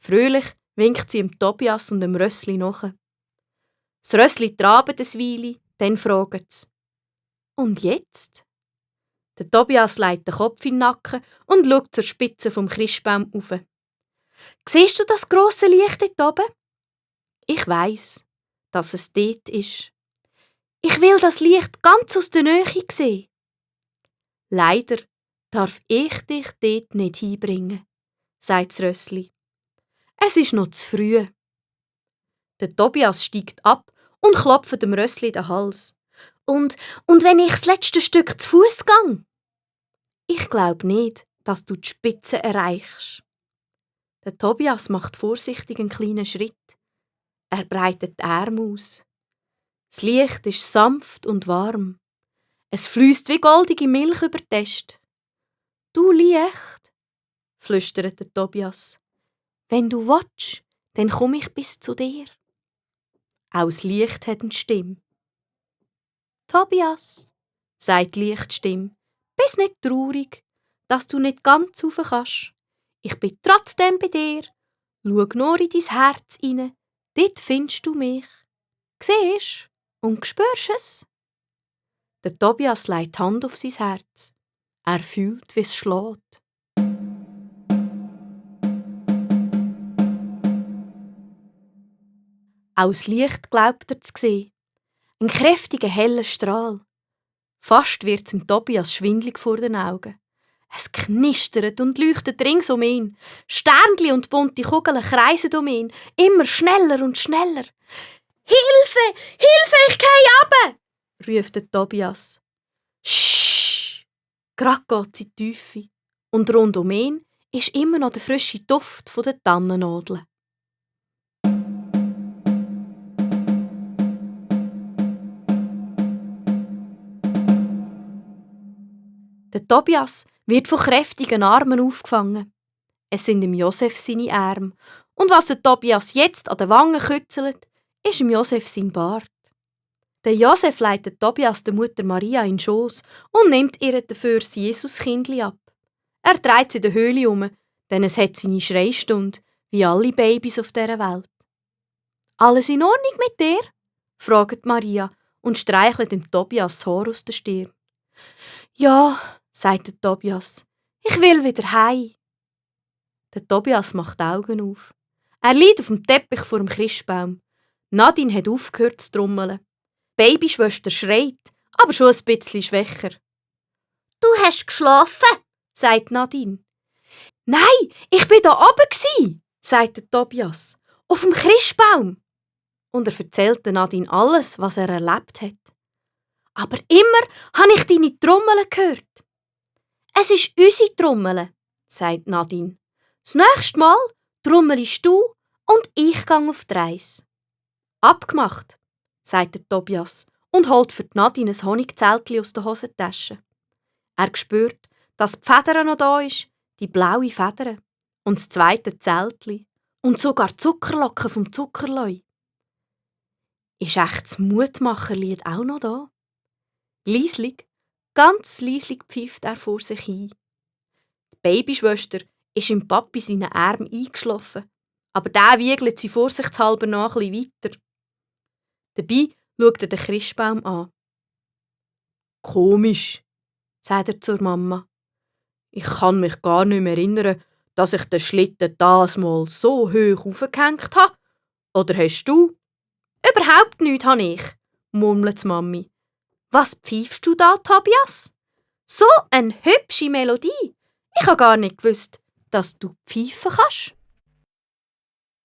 Fröhlich winkt sie dem Tobias und dem Rössli nach. Das Rössli trabt ein Weile, dann fragt es: «Und jetzt?» Der Tobias legt den Kopf in den Nacken und schaut zur Spitze vom Christbaum auf. «Siehst du das grosse Licht dort oben?» «Ich weiss, dass es dort ist. Ich will das Licht ganz aus der Nähe sehen.» «Leider darf ich dich dort nicht hinbringen», sagt das Rössli. «Es ist noch zu früh.» Der Tobias steigt ab und klopft dem Rössli den Hals. Und wenn ich das letzte Stück zu Fuß gang?» «Ich glaube nicht, dass du die Spitze erreichst.» Der Tobias macht vorsichtig einen kleinen Schritt. Er breitet die Arme aus. Das Licht ist sanft und warm. Es fließt wie goldige Milch über die Äste. «Du Licht», flüstert der Tobias, «wenn du willst, dann komm ich bis zu dir.» Auch das Licht hat eine Stimme. «Tobias», sagt die Lichtstimme, «bist nicht traurig, dass du nicht ganz rauf kannst. Ich bin trotzdem bei dir. Schau nur in dein Herz hinein, dort findest du mich. Siehst und spürst es?» Der Tobias legt die Hand auf sein Herz. Er fühlt, wie es schlägt. Auch das Licht glaubt er zu sehen. Ein kräftiger, heller Strahl. Fast wird es dem Tobias schwindlig vor den Augen. Es knistert und leuchtet rings um ihn. Sternli und bunte Kugeln kreisen um ihn, immer schneller und schneller. «Hilfe! Hilfe, ich gehe runter!» ruft der Tobias. «Sch!» Grad geht in die Tiefe. Und rund um ihn ist immer noch der frische Duft der Tannennadeln. Der Tobias wird von kräftigen Armen aufgefangen. Es sind dem Josef seine Arme. Und was der Tobias jetzt an den Wangen kützelt, ist dem Josef sein Bart. Der Josef leitet Tobias der Mutter Maria in den Schoss und nimmt ihr dafür das Jesuskindli ab. Er trägt sie in der Höhle um, denn es hat seine Schreistunde, wie alle Babys auf dieser Welt. «Alles in Ordnung mit dir?» fragt Maria und streichelt dem Tobias das Haar aus der Stirn. «Ja», sagt der Tobias, «ich will wieder heim.» Der Tobias macht die Augen auf. Er liegt auf dem Teppich vor dem Christbaum. Nadine hat aufgehört zu trommeln. Die Babyschwester schreit, aber schon ein bisschen schwächer. «Du hast geschlafen», sagt Nadine. «Nein, ich bin da oben», sagt der Tobias. «Auf dem Christbaum.» Und er erzählt Nadine alles, was er erlebt hat. «Aber immer habe ich deine Trommeln gehört.» «Es ist unsere Trommel», sagt Nadine. «Das nächste Mal trommelst du und ich gehe auf die Reise.» «Abgemacht», sagt der Tobias und holt für Nadine ein Honigzeltchen aus der Hosentasche. Er spürt, dass die Feder noch da ist, die blaue Feder und das zweite Zeltchen und sogar die Zuckerlocken vom Zuckerleu. Ist echt das Mutmacherlied auch noch da? Leislig, ganz leislig pfeift er vor sich hin. Die Babyschwester ist im Papi seinen Arm eingeschlafen, aber der wiegelt sie vorsichtshalber noch ein bisschen weiter. Dabei schaut er den Christbaum an. «Komisch», sagt er zur Mama. «Ich kann mich gar nicht mehr erinnern, dass ich den Schlitten das mal so hoch aufgehängt habe. Oder hast du?» «Überhaupt nichts habe ich», murmelt die Mami. «Was pfeifst du da, Tobias? So eine hübsche Melodie. Ich habe gar nicht gewusst, dass du pfeifen kannst.»